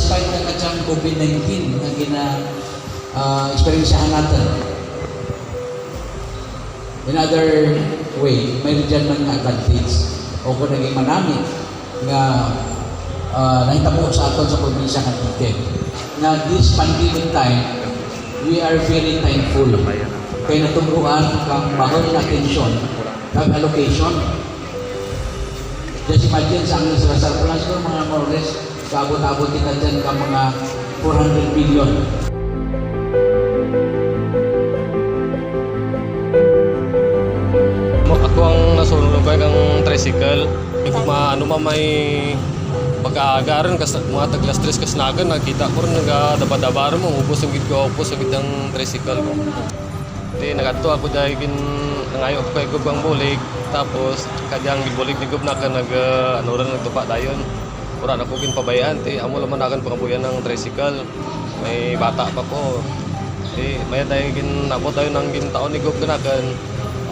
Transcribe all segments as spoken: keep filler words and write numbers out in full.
Despite nga kadyang COVID nineteen nga gina, ah, eksperyensyahan natun, in other way, may rugyan man nga advantage o kon naging manami nga, ah, nahitabo sa atun sa probinsya kang Antique. Nga this pandemic time, we are very thankful kay natugruan kang bahul nga atensyon kag allocation. Just imagine, sa ang sa surplus ko, mga more or less, kaabot-abot kita dyan ka mga four hundred million. Ako ang nasunod ko ang tricycle. Ma-, ano, ma-, may pag-aaga run, kas-, mga tag alas tres kasnagan, nakita ko run, nagadaba-daba run, maubos ang gid ko, ubos ang gid ang tricycle ko. Ti, nagadto ako dya, gin-, nangayo ako kay Gob kang bulig, tapos, kadyang ginbulig ni Gob nakun, nag-, ah, ano run, nagtupa dayon. Wara na ko ginpabay-an, ti, amo lang man nakun pangabuhian ang tricycle. May bata pa ko. Ti, mayad dayon gin-, naabot dayon ang gintao ni Gob kanakun.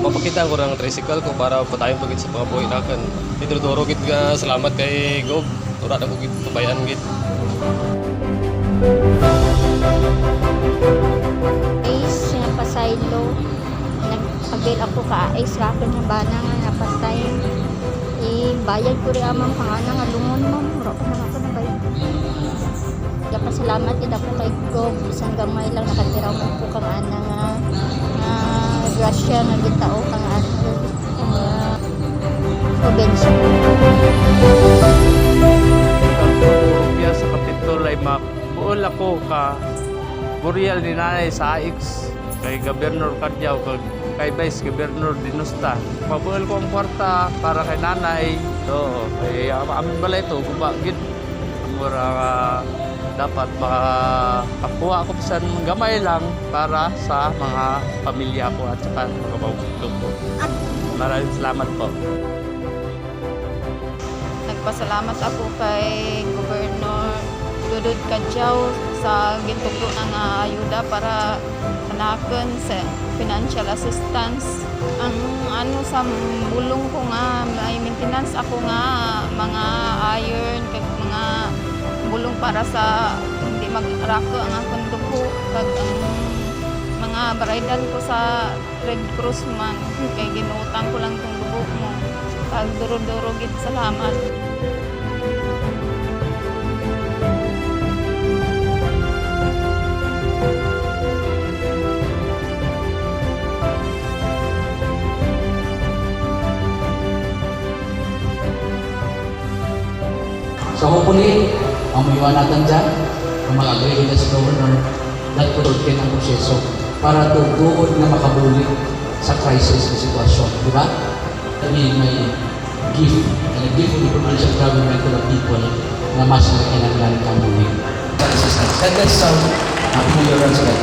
Mapakita ko ang tricycle ko para padayon pa gid sa pangabuhi nakun. Ti, duro-duro gid nga salamat kay Gob. Wara na ko gid pabay-an gid. Ice, nga pasaylo. Nag-avail ako ka ice rakun nga bana nga napatay. Ibayad ko ria, ma'am, kang ana nga lungon, ma'am. Wara pa man ako nabayad. Gapasalamat gid ako kay Gob, bisan gamay lang nakatiraw man ko kang ana nga, nga grasya nga gintao kang ana, nga probinsya. Ang pagtuo sa Kapitol ay mabuol ako ka burial ni Nanay sa AICS, kay Gobernador Cadiao, kag kay Vice Gobernador Denosta. Mabuol ko ang kwarta para kay Nanay. Oo, kay, ah, amun balay to, guba gid. Mura nga dapat makakuha ko bisan gamay lang para sa mga pamilya ko at saka mga pamangkin ko. Maraming salamat po. Nagpasalamat ako kay Governor Dodod Cadiao sa gintugro na nga ayuda para kanakun sa financial assistance. Ang ano sa bulong ko nga may maintenance ako nga mga iron, kag mga bulong para sa hindi magraku ang akun dugo, kag ang mga baraydan ko sa Red Cross man, kay ginutang ko lang tong dugo mo. Kag duro-duro gid salamat. So hopefully, ang mayuan natun dyan, kung mag-agree kita sa Governor, that could end ang proseso para tugruon nga makabulig sa crisis nga sitwasyon, di ba? Kami may gift, and a gift of the provincial government to the people nga mas nagkinahanglan kang bulig. That is, that, that's, um, uh, for your husband.